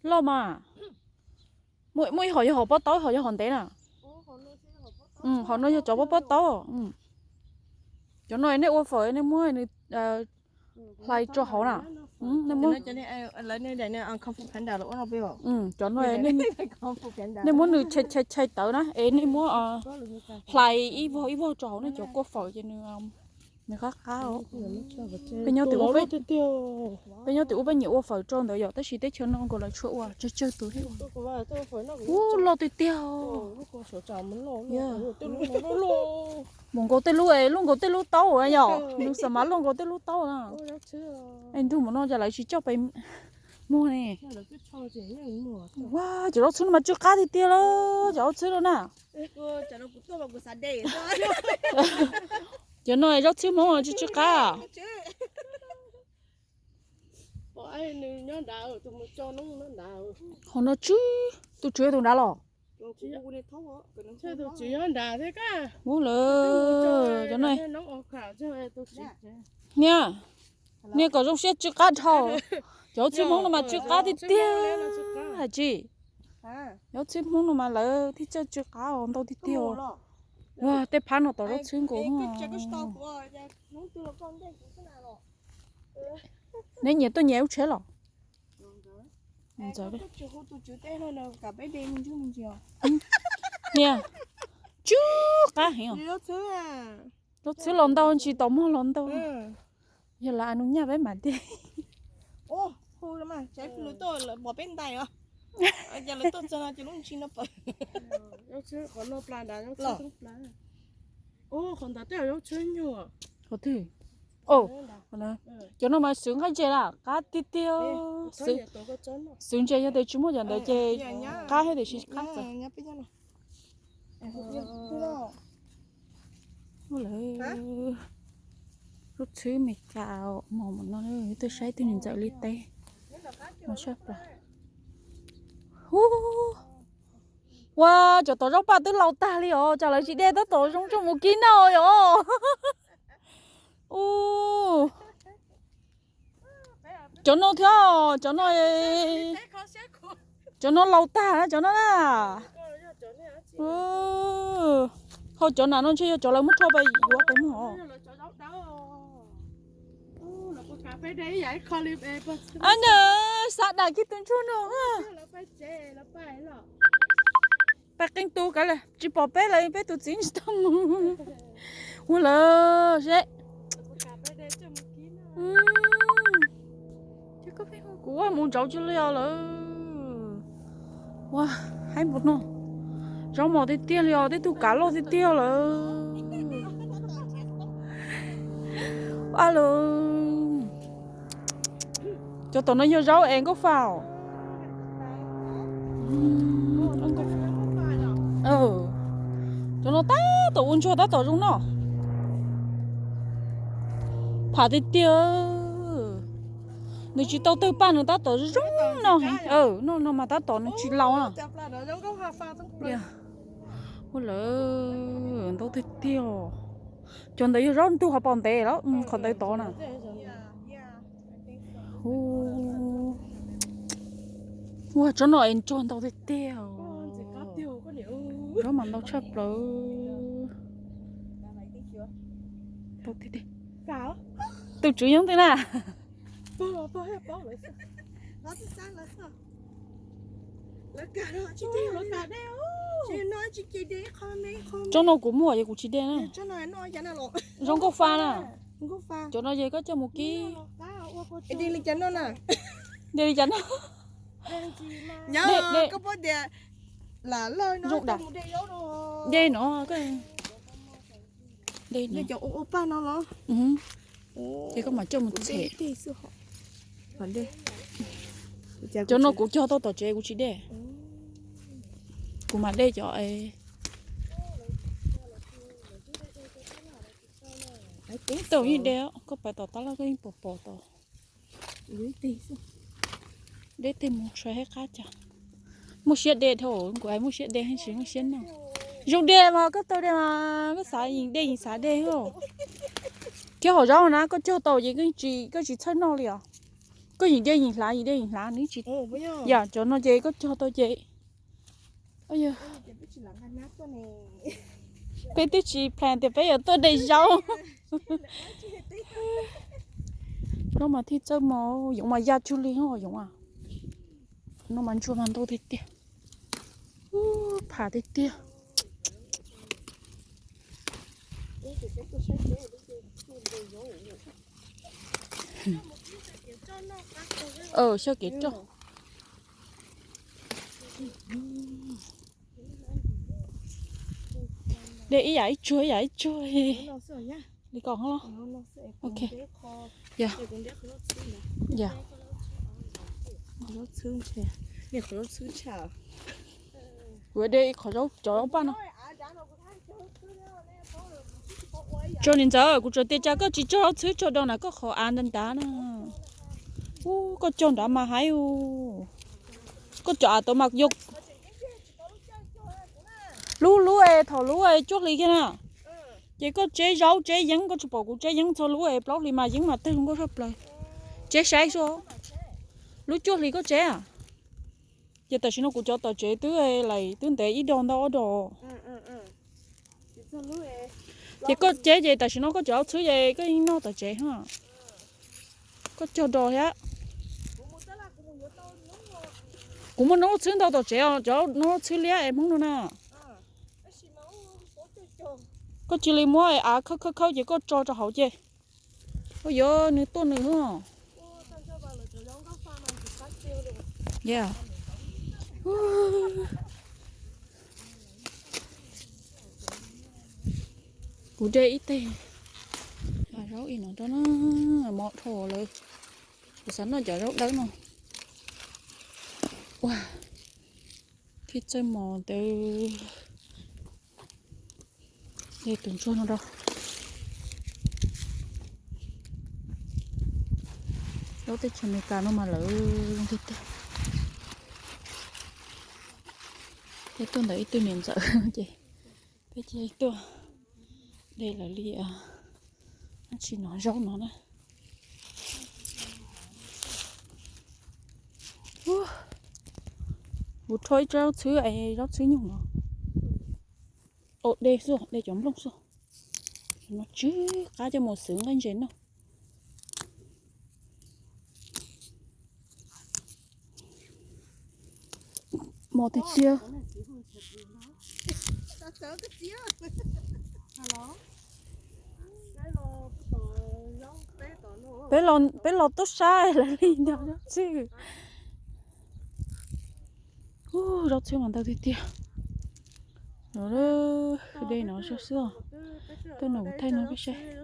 Loj mas. Muaj ib hom yog hom pob taub, ib hom yog hom ntev na. Hom no yog cov pob pob taub. Cov no nej ua fawm nej muab nws hlais tso hauv na. Nej muab, cov no nej muab nws chai chai tawv na es nej muab hlais ib vog ib vog tso hauv nej cov kua fawm ces nws, nws qab qab. Peb nyob tim ub, peb nyob tim ub peb nyiam ua fawm rau ntawd yom, tab sis teb chaws no nkaus lawv tsuas ua tsawg tsawg tus thiab. Ub, loj tiag tiag. Mus nkaus tej lub es luaj nkaus tej lub taub yom, nws xam mas luaj nkaus tej lub taub na. Es nrug mus no cas lawv tsis coj pem muag ne. Ua, cov zaub txhwb no mas tsw qab tiag tiag lawm, cov zaub txhwb no na. Cov no zaub txhwb Hmoob tsw tsw qab. Hauv no tsw, tus tswv tus nrad los. Ub lawm, cov no. Niam, niam kom zoo siab tsw qab dhau. Cov txhwb Hmoob no mas tsw qab tiag tiag hais tsis. Cov txhwb Hmoob no mas lawv thiaj txawj tsw qab ntau tiag tiag. Ua, tej phab no tom zaub txhwb nkaus. Neb nyiam tuaj nyiam lub tsheb los? Niam, tsw qab heev os. Zaub txhwb los ntau ntsis, tos muag los ntau. Yog lawv a nus nyaj peb mam tiag. Qhov twg? Cov no mas xwv nqaij ntses na, qab tiag tiag. Xwv ntses yog tias tsis muaj cov ntawd ces qab thiab tiam sis qab txawv. Lub txhwb Meskas mos no, twb saib twb ntxawm li teb. Mos sab plaws. Ua, cov tod zaub paj twb laus tag li os, cas lawv tsis de tab tom zoo tso mus kib noj os. Cov no thiab, cov no, cov no laus tag na, cov no na. Ho cov nam no ntshe yog cov lawv muab rho pais yuav pais muag os. Ab na, xav dam kiag tus ntsuag no. Pais qee tus kav liam tsis pom peb lawm, peb tus txiv tsis tau mus. Ua lawm seb. Kuv ua mus ntsauv tsis li os lawm. Ua, haib npaum no. Zaub mos tiag tiag li os, tej tug kav loj tiag tiag lawm. Alo. Cov tom no yog zaub es nkauj fa os. Cov no tab tom ua ntsuag tab tom zoo noj. Pham tiag tiag. Nws tsis tau tawg paj nws tab tom zoo noj heev. Noj no mas tab tom nws tsis laus na. Ua lawm, ntau tiag tiag. Cov ntawd yog zaub ntug hauv paus ntev los qhov ntawd tod na. Ua, tsob no es ntsuag ntau tiag tiag. Zaub mas ntau tshaj plaws. Tus tswv yog twg na? Tsob no kuv muaj ces kuv tsis de na. Zoo nkauj fa na. Cov no ces koj coj mus kib. De li cas no? Zoo dam. De no. De no. Ces koj mam coj mus them. Cov no kuv cog tau tom tsev kuv tsis de. Kuv mam de cov. Tau yeej de, koj pais tom tab laj koj yeej pom pom tau. Deb tej mus tshua hab qab cas. Muaj siab de dhau, kuv hais muaj siab de tsis muaj siab noj. Zoo de mas koj tau de mas koj xav yeej de yeej xav de. Thiab hom zaub na koj cog tau ces koj tsis txhawj noj li os. Koj yim diaj yim hlav, yim diaj yim hlav nws tsis. Yam cov no ces koj cog tau ces. Peb twb tsis plan tias peb yuav tuaj de zaub. Zaub mas thiaj txawj mos, yoov mas ya tsuag li yoov. No mas ntsuag mas ntau tiag tiag. Pham tiag tiag. Xyov kev roj. De ib yam ib tsuag ib yam ib tsuag li. Li ko los. Ok. Kuv de ib qhov zaub, cov zaub paj no. Tso niam ntxawm, kuv tsuas tias cas koj tsis tso zaub txhwb tso do na, koj qhov av ntav ntav na. Ub, koj cog nrad mas haib u. Koj cov av tau mas yog lub lub es thaum lub es cuaj hlis kiag na. Ces koj tseb zaub tseb yeeb, koj tsis pom kuv tseb yeeb txog lub es plaub hlis mas yeeb mas tawg zoo nkauj tshaj plaws. Tseb saib xwb. Lub cuaj hlis koj tseb a. Ces tam sim no kuv cov tom tsev twb lais twb ntev ib dos ntau ob dos. Ces koj tseb ces tam sim no koj cov zaub txhwb ces koj yeej noj tom tsev. Koj cog dos thiab. Kuv muaj noob txhwb ntau tom tsev os, cov noob txhwb liab es Hmoob no na. Koj cia li muab av khawb khawb khawb ces koj tso rau hauv ces. Ua yuav nws tuaj nws. Kuv de ib teg zaub ib no rau na, mos dhau lawm. Kuv xav noj cov zaub dawb no. Ua, thiaj txawj mos ntawd. De tus ntsuag no rau. Zaub teb chaws Amelikas no mas lawv zoo tiag tiag. Peb tuaj ntawm ib tug niam ntxawm ces peb cia li tuaj de lawv li dab tsi no zaub no na. Kuv rho ib tsob zaub txhwb es zaub txhwb nyoog no. De xwb, de cov nplooj xwb. No tsw qab coj mus xwb nqaij ntses noj. Mos tiag tiag. Peb los tub sab lawv li ntawd xwb. Zaub txhwb mas ntau tiag tiag. No, de no xwb os. Tuaj no kuv thaij no peb saib.